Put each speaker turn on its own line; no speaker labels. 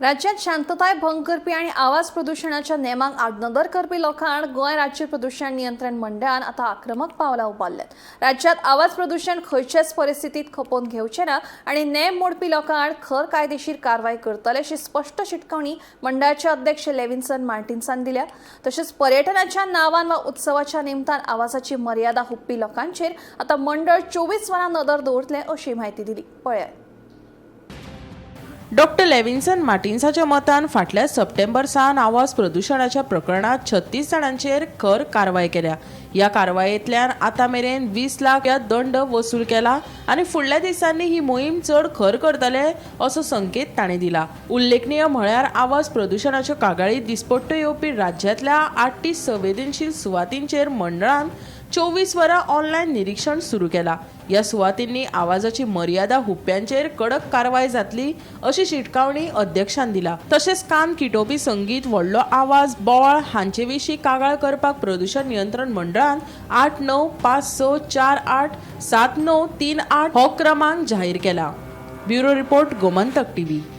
राज्यात शांतताय भंग करपी आनी आवाज प्रदुशणाच्या नेमांक आडनदर करपी लोकांक गोंय राज्य प्रदूशण नियंत्रण मंडळान आतां आक्रमक पावलां उबारल्यात. राज्यात आवाज प्रदूशण खंयच्याच परिस्थितीत खपोवन घेवचे ना आनी नेम मोडपी लोकां आड खर कायदेशीर कारवाय करतले अशी स्पश्ट शिटकावणी मंडळाचे अध्यक्ष लेविन्सन मार्टिन्सान दिल्या. तशेंच पर्यटनाच्या नांवान वा उत्सवाच्या निमतान आवाजाची मर्यादा हुपपी लोकांचेर आतां मंडळ 24 वरां नदर दवरतले अशी म्हायती दिली. पळयात.
डॉक्टर लेविन्सन मार्टिन्साच्या मतान, फाटल्या सप्टेंबर सावन आवाज प्रदुशणाच्या प्रकरणात 36 जाणांचेर खर कारवाय केल्या. ह्या कारवायेंतल्यान आतां मेरेन 20 लाख ह्या दंड वसूल केला आनी फुडल्या दिसांनी ही मोहीम चड खर करतले असो संकेत ताणें दिला. उल्लेखनीय म्हळ्यार, आवाज प्रदुशणाच्यो कागाळी दिसपट्ट्यो येवपी राज्यांतल्या 38 संवेदनशील सुवातींचेर मंडळान 24 वरां ऑनलायन निरीक्षण सुरू केला. ह्या सुवातींनी आवाजाची मर्यादा हुप्प्यांचेर कडक कारवाय जातली अशी शिटकावणी अध्यक्षान दिला. तशेंच कान किटोवपी संगीत, व्हडलो आवाज, बोवाळ हांचे विशीं कागाळ करपाक प्रदूषण नियंत्रण मंडळान 8956487938 हो क्रमांक जाहीर केला. Bureau report, Gomantak TV.